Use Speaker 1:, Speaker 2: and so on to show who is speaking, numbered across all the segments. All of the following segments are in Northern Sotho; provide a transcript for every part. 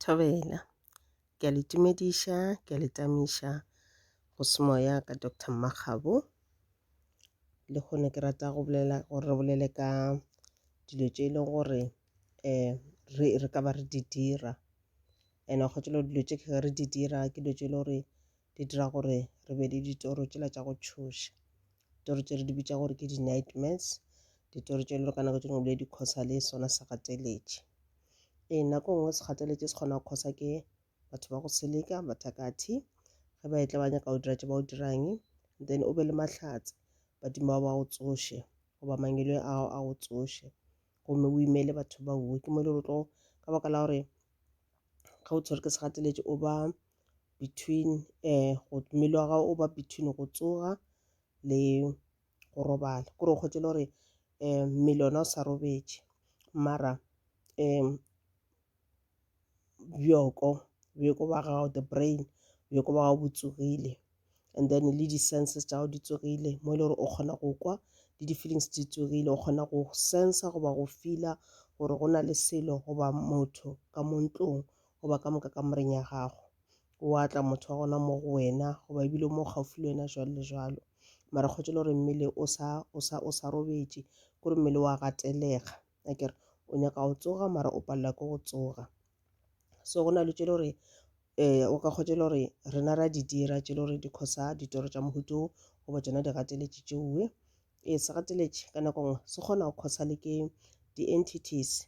Speaker 1: Thobela. Ke a le tumediša, ke a le tamiša go semoya ka Doctor Mmakgabo. Lehono ke rata go bolela gore re bolele ka dilo tše e leng gore um re re ka ba re di dira. And wa kgotsa dilo tše ge re di dira ke dilo tše e le gore di dira gore re be le ditoro tšela tša go tšhoša. Ditoro tše re di bitša gore ke di-nightmares, ditoro tše e le gore ka nako tše dingwe ebile di cause-a le sona segateletše. Ee, nako e nngwe segateletše se kgona go cause-a ke batho ba go seleka, bathakathi, ge ba etla ba nyaka go dira tše ba o dirang, then o be le mahlatse, badimo bao ba go tsoše goba mangwele ao a go tsoše gomme o imele batho ba uwe. Ke mo e le gore o tlo, ka baka la gore ge o tshwerwe ke segateletše o ba between mmele wa gago o ba between go tsoga le go robala. Kore o kgwetše e le gore mmele ona o sa robetše mara bjoko, bjoko ba gago the brain, bjoko ba gago bo tsogile and then le di-senses tša gago di tsogile mo e le gore o kgona go kwa le di-feelings di tsogile, o kgona go sensa goba go feela gore go na le selo goba motho ka mo ntlong goba ka moka kamoreng ya gago. Wa tla motho wa gona mo go wena goba ebile o mo gaufi le wena jwalo le jwalo. Mara kgotsa le gore mmele o sa, o sa, o sa robetše, kore mmele wa gatelega. Akere o nyaka go tsoga mara o palela ke go tsoga. So go na le tše le gore o ka kgotsa le gore rena ra di dira tše le gore di causa ditoro tša mohuta wo goba tšona digateletše tšeowe. Ee, segateletše ka nako nngwe se kgona go causa le ke di-entities.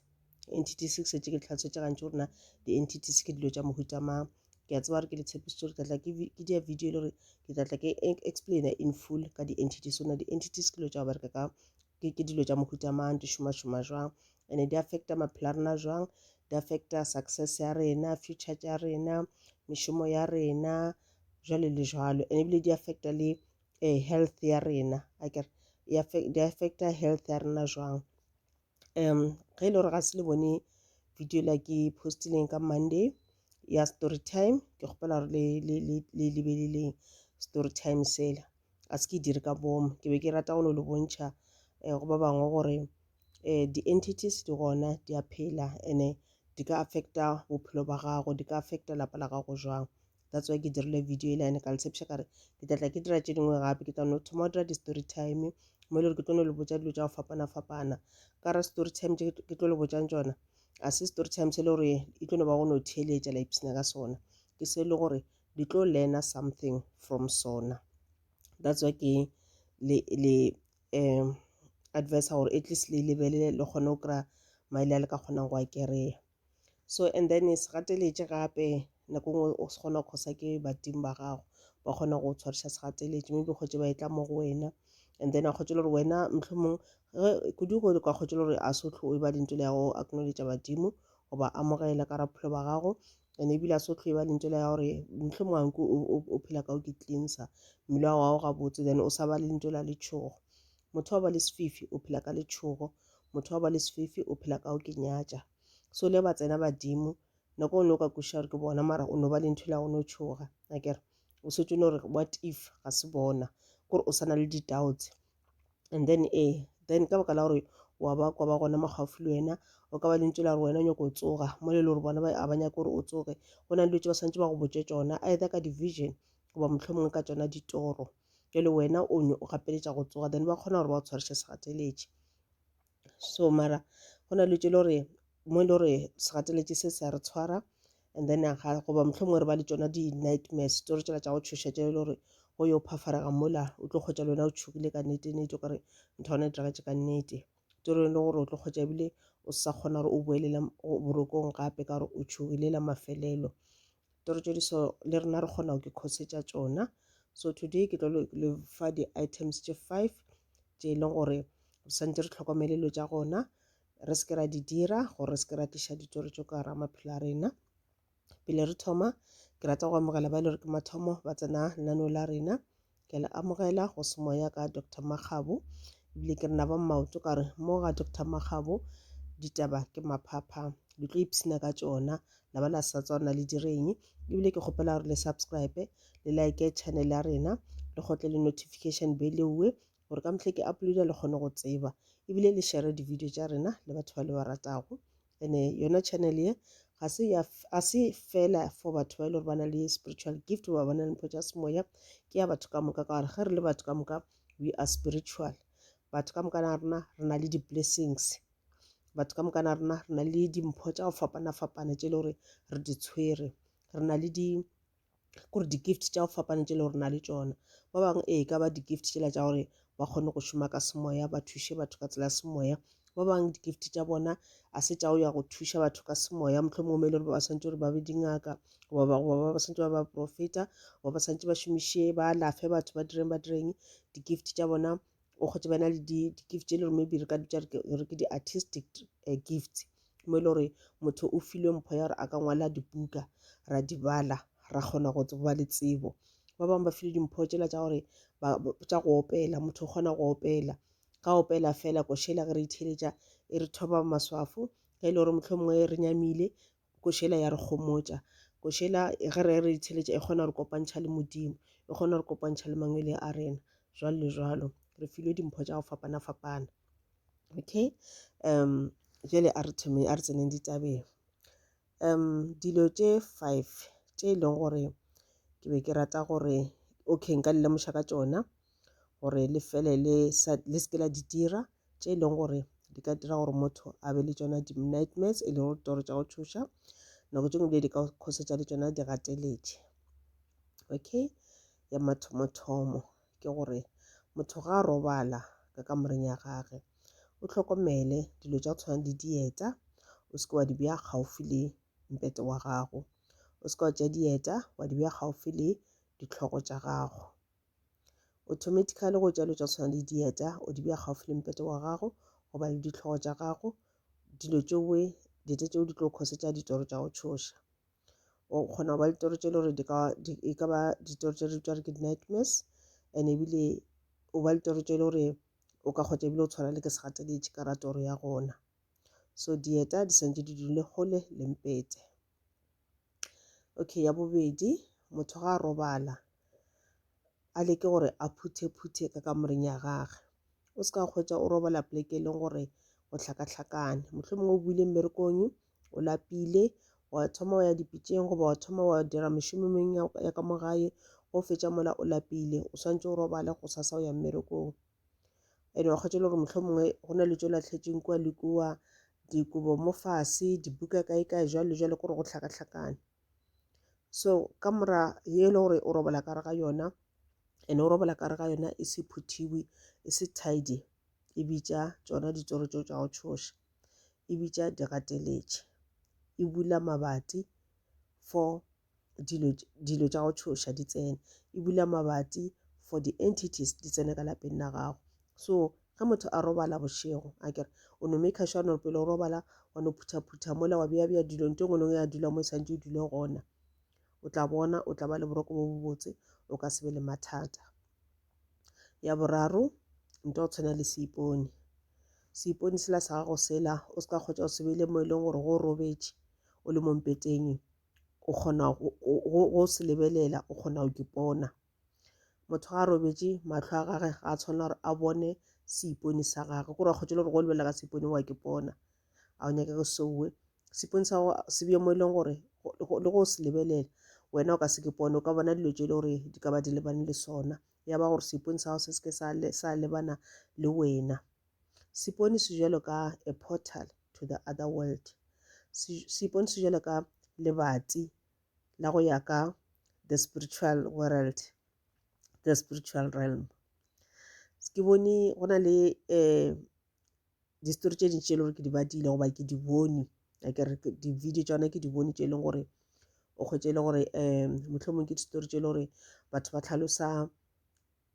Speaker 1: Entities ke šetše ke tlhalosetše gantši gore na di-entities ke dilo tša mohuta mang. Ke a tseba gore ke le tshepišitše gore ke tla tla ke dia video e le gore ke tla tla ke explaina in full ka di-entities. Gore na di-entities ke dilo tša go bereka ka ke dilo tša mohuta mang, di šoma-šoma jwang, and di affecta maphelo a rena jwang, di affecta success ya rena, future tša rena, mešomo ya rena, jwalo le jwalo. And ebile di affecta le health ya rena, akere di affecta health ya rena jwang. Ge e le gore ga se le bone video la ke postileng ka Monday ya story time, ke kgopela gore le lebeleleng story time sela. A se ke dire ka bomo, ke be ke rata go no le bontšha go ba bangwe gore di-entities di gona, di a phela, and-e di ka affecta bophelo ba gago, di ka affecta lapa la gago jwang. That's why ke dirile video e line ka le tshepiša ka re ke tla tla ke dira tše dingwe gape, ke tla no thoma go dira di-story time mo e le gore ke tlo no le botša dilo tša go fapana-fapana. Ka ra story time tše ke tlo le botšang tšona, a se story time se e le gore e tlo no ba go no theeletša la ipshina ka sona, ke se e le gore le tlo learner something from sona. That's why ke le le advise gore at least le lebelele le kgone go kry-a maele a le ka kgonang go a kry-a. So and then segateletše gape nako nngwe o se kgona go causa ke badimo ba gago, ba kgona go tshwariša segateletše, maybe kgotse ba e tla mo go wena and then a kgotse le gore wena mohlomong ge kudu go ka kgotse le gore a se hlwe o ba le ntho ya go acknowledge badimo goba amogela ka ra bophelo ba gago, and ebile a se hlwe ba le ntho ya gore mohlomongwe a nko o phela ka o ke cleanser mmele wa gago gabotse, then o sa ba le ntho la letšhogo. Motho wa ba le sefifi o phela ka letšhogo, motho wa ba le sefifi o phela ka o ke nyatša. So le ba tsena badimo nako nngwe o ka kwešiša gore ke bona, mara o no ba le ntho la go no tšhoga akere o setse o no re what if ga se bona, kore o sa na le di-doubts. And then then ka baka la gore wa ba kwa ba gona mo gaufi le wena, o ka ba le ntho la gore wena o nyako tsoga mo le le gore bona ba nyake gore o tsoge. Go na le dilo tše ba swanetše ba go botše tšona either ka di-vision goba mohlomongwe ka tšona ditoro, jwale wena o gapeletša go tsoga, then ba kgona gore ba go tshwariše segateletše. So mara go na le tše le gore mo e le gore segateletše se se a re tshwara, and then ga goba mohlomongwe re ba le tšona di-nightmares, toro tšela tša go tšhoša tše e le gore go yo phafarega mola o tlo kgotsa le wena o tšhogile ka nnete nnete, o ka re ntho ya gona e diragetše ka nnete. Toro e le gore o tlo kgotsa ebile o sa kgona gore o boelele borokong gape ka gore o tšhogile la mafelelo. Toro tše di so le rena re kgona go ke khosetša tšona. So today ke tlo le fa di-items tše 5 tše e leng gore santse re tlhokomele dilo tša gona, re se ke ra di dira gore re se ke ra tliša ditoro tše ka gara maphelo a rena. Pele re thoma, ke rata go amogela ba e le gore ke mathomo ba tsena lenaneo la rena. Ke le amogela go semoya ka Doctor Makgabo, ebile ke rena ba maoto ka re mo ga Doctor Makgabo ditaba ke maphapha, le tlo ipshina ka tšona la ba la sa tswana le direng. Ebile ke kgopela gore le subscribe, le like channel ya rena, le kgotle le notification bell ewe gore ka mehla ke uploada le kgone go tseba, ebile le share di-video tša rena le batho ba le ba ratago. Ene yona channel ye Ga se ya, ga se fela for batho ba e le gore ba na le spiritual gift goba ba na le mpho tša semoya, ke ya batho ka moka ka gore ge re le batho ka moka we are spiritual. Batho ka moka na rena re na le di-blessings, batho ka moka na rena re na le dimpho tša go fapana-fapana tše e le gore re di tshwere, re na le di kore di-gift tša go fapana tše e le gore na le tšona. Ba bangwe ee ka ba di-gift tšela tša gore ba kgone go šoma ka semoya, ba thuše batho ka tsela ya semoya. Ba bangwe di-gift tša bona a se tša go ya go thuša batho ka semoya, mohlomongwe mo e le gore ba swanetše gore ba be dingaka goba ba swanetše ba ba profeta goba ba swanetše ba šomiše ba alafe batho ba direng ba direng. Di-gift tša bona o kgotse ba na le di-gift tše e le gore maybe re ka bitša re ke di-artistic eh, gifts mo e le gore motho o filwe mpho ya gore a ka ngwala dibuka ra di bala ra kgona go ba le tsebo. Ba bangwe ba filwe dimpho tšela tša gore tša go opela, motho o kgona go opela ka opela fela košela ge re itheeletša e re thoba maswafo ge e le gore mohlomongwe re nyamile košela ya re gomotša košela ge re re itheeletša e kgona gore kopantšha le modimo e kgona gore kopantšha le mangwele a rena jwalo le jwalo re filwe dimpho tša go fapana fapana okay um jale a re thome a re tseneng ditabeng um dilo tše five tše e leng gore ke be ke rata gore okay nka le lemoša ka tšona gore le fele le sa le se ke la di dira tše e leng gore di ka dira gore motho a be le tšona di-nightmares e lego ditoro tša go tšhoša nako tše dingwe ebile di ka khosetša le tšona di gateletše okay ya mathomothomo ke gore motho ga a robala ka kamoreng ya gage o hlokomele dilo tša go tshwana le dieta o se ke wa di bea kgaufsi le mpete wa gago o se ke wa tšea dieta wa di bea kgaufsi le ditlhogo tša gago Automatically go tšea dilo tša go tshwana le dieta o di bea kgaufsi le mpete wa gago goba le ditlhogo tša gago dilo tšeoe dieta tšeo di tlo khosetša ditoro tša go tšhoša o kgona go ba le ditoro tše e le gore e ka ba ditoro tše re bitša gore ke di-nightmares and ebile o ba le ditoro tše e le gore o ka kgotsa ebile o tshwana le ke segateletše ka ra toro ya gona so dieta di santse di dule kgole le mpete okay ya bobedi motho ga a robala a leke gore a phuthephuthe ka kamoreng ya gage. O se ka hwetša o robala poleke e leng gore go hlakahlakane. Mohlomongwe o boile mmerekong, o lapile, wa thoma wa ya dipitšeng goba wa thoma wa dira mešomo e mengwe ya ka mo gae, go fetša mola o lapile, o swanetše o robale gosasa o ya mmerekong. And wa hwetša e le gore mohlomongwe go na le tše o lahletšeng kua le kua, dikobo mo fase, dibuka kae kae, jwalo le jwalo, ke gore go hlakahlakane. So kamora ye e le gore o robala ka gare ga yona and o robala ka gare ga yona e se phuthiwe e se tidy e bitša tšona ditoro tšeo tša go tšhoša e bitša digateletše e bula mabati for dilo dilo tša go tšhoša di tsene e bula mabati for di-entities di tsene ka lapeng la gago so ge motho a robala bošego a kere o no maker sure gore pele o robala wa no phuthaphutha mola wa bea bea dilo nto engwe le engwe ya dula mo e santse o dule gona o tla bona o tla ba le boroko bo bobotse o ka se be le mathata ya boraro nto go tshwana le seipone seipone sela sa gago sela o se ka kgotsa o se beile mo e leng gore go robetše o le mo mpeteng o kgona go se lebelela o kgona go kipona Motho ga a robetše mahlo a gage ga a tshwanela gore a bone seipone sa gagwe kore wa kgotsa le gore go lebelela ka seipone wa ke bona a o nyake go sowe seipone sa gago se beye mo e leng gore le go se lebelela wena o ka se ke pone o ka bona dilo tše e le gore di ka ba di lebane le sona ya ba gore seipone sa gago se se ke sa lebana le wena seipone se jalo ka a portal to the other world seipone se jalo ka lebati la go ya ka the spiritual world the spiritual realm ke bone go na le um distory tše dintši e le gore ke di badile goba ke di bone akere di-video tša ke di bone tše e leng gore o kgwetše e le gore um mohlomong ke distory tše e le gore batho ba tlhalosa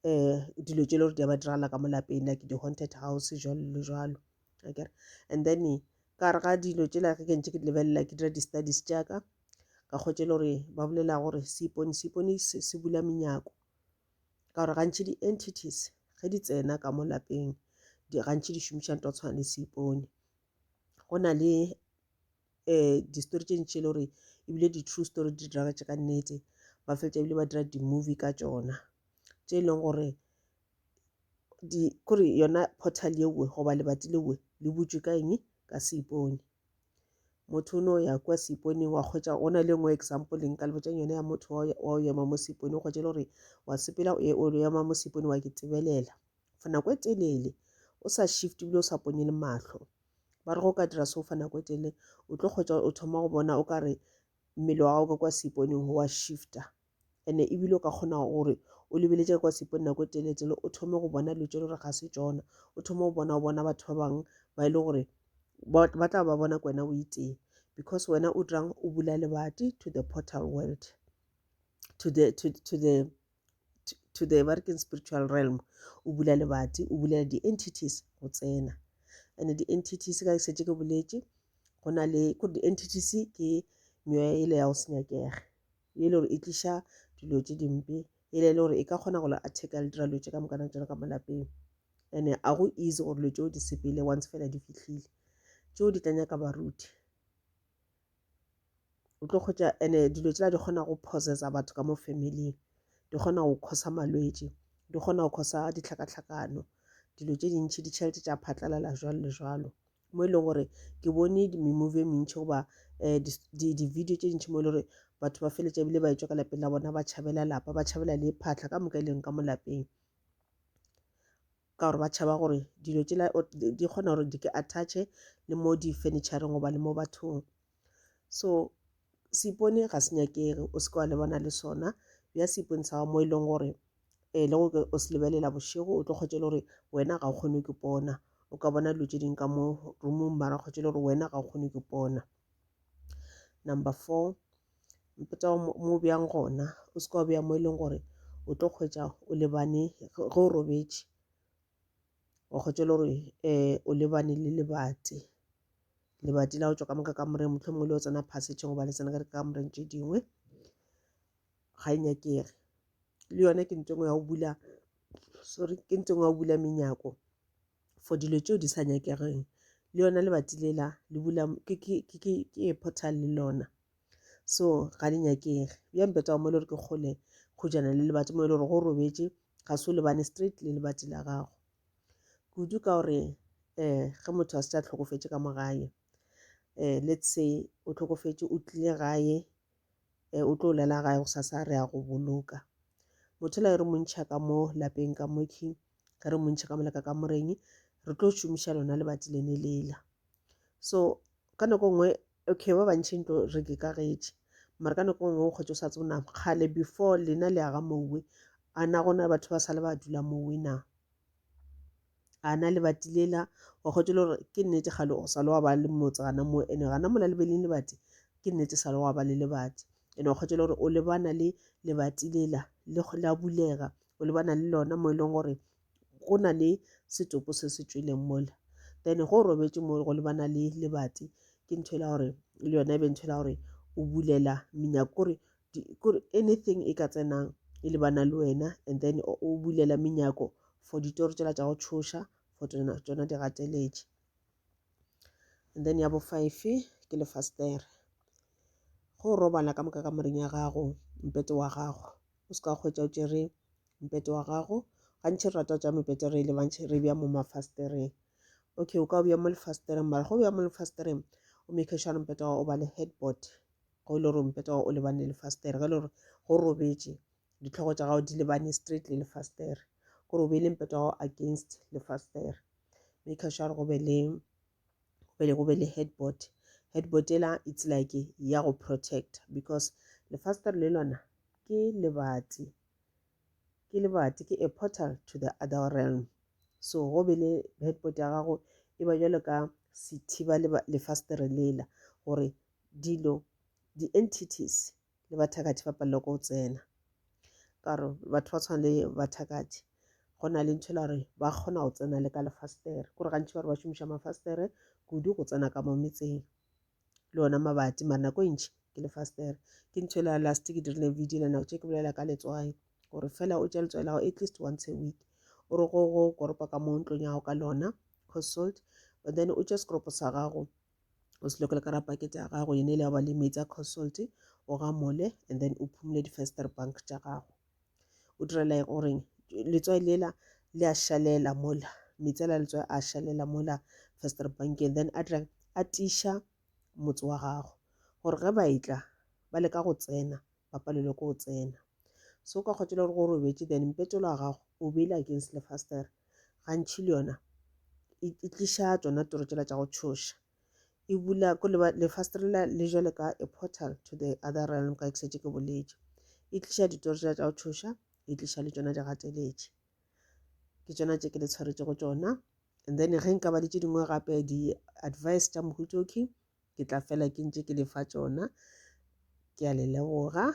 Speaker 1: um dilo tše e le gore di a ba diragala ka mo lapeng like di-haunted house jalo le jalo akere and then ka gare ga dilo tšela ge ke ntše ke lebelela ke dira di-studies tša ka ka kgwetša e le gore ba bolela gore seipone seipone se bula menyako ka gore gantši di-entities ge di tsena ka mo lapeng di gantši di šomiša nto tshwana le seipone go na le um di-story tše ntši e le gore ebile di-true story di diragetše ka nnete ba fetša ebile ba dira di-movie ka tšona tše e leng gore di kore yona portal yewe goba lebati lewe le butšwe ka eng ka seipone. Motho o no ya kua seiponeng wa hwetša go na le nngwe example nka le botšang yone ya motho wa go ema mo seiponeng, o hwetša e le gore wa sepela o ema mo seiponeng wa ke tebelela for nako e telele o sa shift ebile o sa ponye le mahlo. Ba re go ka dira so for nako e telele o tlo hwetša o thoma go bona o ka re mmele wa gago ka kwa seiponeng wa shifta. Ene ebile o ka kgona gore o lebeletše kwa seipone nako e telele o thome go bona dilo tše le gore ga se tšona. O thome go bona o bona batho ba bangwe ba e le gore ba tla ba bona ke wena o iteng because wena o dirang o bula lebati to the portal world to the to, to the to the ba re ke spiritual realm o bula lebati o bulela di-entities go tsena and di-entities ka setse ke boletše go na le kore di-entities ke meoya ele ya go se nyakege e le gore e tliša dilo tše dimpe e le gore e ka kgona go le attack-a le dira dilo tše ka moka tsona ka mo lapeng. And-e a go easy gore dilo tšeo di sepele once fela di fihlile. Tšeo di tla nyaka baruti. O tlo kgotsa and-e dilo tšela di kgona go possessa batho ka mo familing. Di kgona go causa malwetši, di kgona go causa ditlhakatlhakano, dilo tše dintši, ditšhelete tša phatlalala jwalo le jwalo. Mo e leng gore ke bone di-movie e mentši goba di-video tše dintši mo e le gore batho ba feletša ebile ba etšwa ka lapeng la bona ba tšhabela lapa, ba tšhabela le phahla ka moka e leng ka mo lapeng. Ka gore ba tšhaba gore dilo tšela di kgona gore di ke attach-e le mo di-furniture-eng goba le mo bathong. So seipone ga se nyakege, o se ke wa lebana le sona. Bja seipone sa gago mo e leng gore le go o se lebelela bošego o tlo kgotsa e le gore wena ga o kgone go ipona. O ka bona dilo tše dingwe ka mo roomong mara kgotsa e le gore wena ga o kgone go ipona. Number 4, mpotša mo bjang gona o se ka wa bea mo e leng gore o tlo kgwetša o lebane ge o robetše wa kgwetša e le gore o lebane le lebati. Lebati la go tšwa ka moka kamoreng, mohlomongwe le o tsena passage goba le tsena ka dikamoreng tše dingwe, ga e nyakege. Le yona ke ntho e nngwe ya go bula, sorry, ke ntho e nngwe ya go bula menyako for dilo tšeo di sa nyakegeng. Le yona lebati lela le bula ke portal le lona. So ga di nyakege. Bja mpeta mo e le gore ke kgole kgojana le lebati mo e le gore go robetše ga se o lebane straight le lebati la gago. Kudu ka gore ge motho a se a hlokofetše ka mo gae, let's say o hlokofetše o tlile gae, o tlo lela gae gosasa re ya go boloka. Motho la re mo ntšha ka mo lapeng ka mo key, ge re mo ntšha ka mola ka kamoreng, re tlo šomiša lona lebati lene lela. So ka nako nngwe okay ba bantši ntlo re ke kagetše, mara ka nako nngwe o kgwetša o sa tsebe na kgale before lena le aga mowe, a na gona batho ba sale ba dula mowe na? A na lebati lela wa kgwetša le gore ke nnete kgale o sa le wa ba le motse gana moo, ene gana mola le beleng lebati ke nnete sa le wa ba le lebati. Ene wa kgwetša le gore o lebana le lebati lela le la bulega, o lebana le lona mo e leng gore go na le setopo se se tšweleng mola. Then go robetše mo go lebana le lebati ke ntho e la gore le yona e be ntho e la gore o bulela menyako kore anything e ka tsenang e lebana le wena, and then o bulela menyako for ditoro tšela tša go tšhoša for tšona di gateletše. And then ya bo 5 ke lefastere. Go robala ka moka kamoreng ya gago, mpete wa gago o se ka kgwetša o tšere mpete wa gago. Gantši re rata go tšea mepete re e lebantšhe re bea mo mafastereng. Okay, o ka bea mo lefastereng, mara go bea mo lefastereng o make sure mpete wa gago o ba le headboard, go e le gore mpete wa gago o lebane le lefastere. Ge e le gore go robetše ditlhogo tša gago di lebane straight le lefastere, gore o beile mpete wa gago against lefastere. Make sure go be le headboard. Headboard ela it's like ya go protect because lefastere le lona ke lebati, ke a portal to the other realm. So go be le headboard ya gago e ba jwalo ka sethiba lefastere lela gore dilo di-entities le bathakathi ba palelwa ke go tsena. Ka gore batho ba tshwana le bathakathi go na le ntho e la gore ba kgona go tsena le ka lefastere, kore gantši ba re ba šomiša mafastere kudu go tsena ka mo metseng le ona mabati, mara nako e ntši ke lefastere. Ke ntho e la last ke dirile video le nako tše ke bolela ka letswai, gore fela o tšea letswai la gago at least once a week, o re go koropa ka mo ntlong ya gago ka lona consult, and then o tšee sekoropo sa gago o se lokele ka pakete ya gago yene le ya ba le metsi a consult, o gamole and then o phumule di-fester bank tša gago. O direla gore letswai lela le a šalela mola, metsi a la letswai a šalela mola fester bankeng, then a dirang a tiša motse wa gago gore ge ba etla ba leka go tsena ba palelwe ke go tsena. So o ka kgotsa le gore go robetše then mpetelo wa gago o beile against lefastere gantši le yona e, e tliša tšona toro tšela tša go tšhoša e bula ko lefastere la le jwale ka a portal to the other realm ka ke šetše ke boletše e tliša ditoro tšela tša go tšhoša e tliša le tšona digateletše ke tšona tše ke le tshwaretšego tšona and then ge nka ba le tše dingwe gape di-advice tša mohutoki ke tla fela ke ntše ke lefa tšona ke a le leboga.